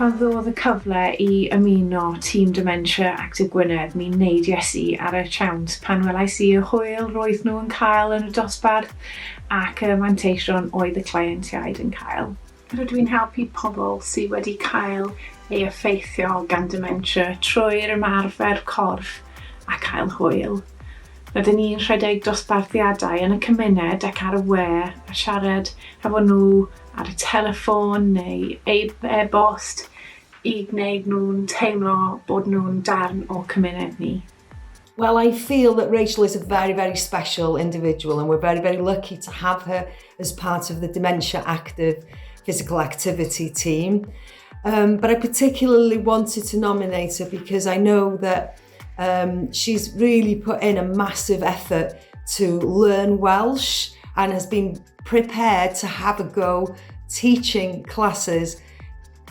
Pan ddodd y cyfle i ymuno tîm Dementia Actif Gwynedd mi neidiais i ar y siawns pan welais i y hwyl roedd nhw yn cael yn y dosbarth ac y manteision oedd y cleientiaid yn cael. Rydw i'n helpu pobl sydd wedi cael ei effeithio gan dementia trwy'r ymarfer corff a cael hwyl. Rydyn ni'n rhedeg dosbarthiadau yn y cymuned ac ar y we a siarad efo nhw ar y teleffon neu e-bost i gwneud nhw'n teimlo bod nhw'n darn o cymuned ni. Well, I feel that Rachel is a very, very special individual and we're very, very lucky to have her as part of the Dementia Active Physical Activity team. But I particularly wanted to nominate her because I know that she's really put in a massive effort to learn Welsh and has been prepared to have a go teaching classes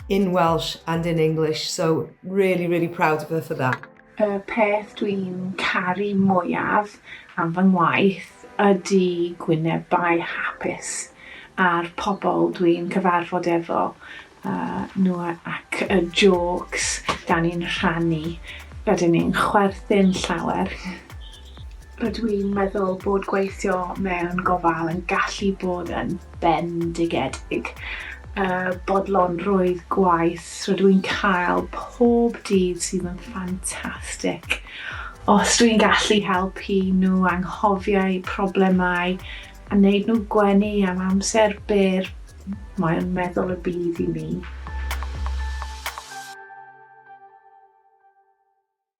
in Welsh and in English. So really, really proud of her for that. Y peth dwi'n caru mwyaf am fy ngwaith ydy gwynebau hapus a'r pobl dwi'n cyfarfod efo nhw ac y jôcs 'dan ni'n rhannu. Rydyn ni'n chwerthin llawer. Rydw i'n meddwl bod gweithio mewn gofal yn gallu bod yn bendigedig. Y bodlonrwydd gwaith rydw i'n cael pob dydd sydd yn ffantastig. Os dwi'n gallu helpu nhw anghofio eu problemau a wneud nhw gwenu am amser byr, mae o'n meddwl y byd i mi.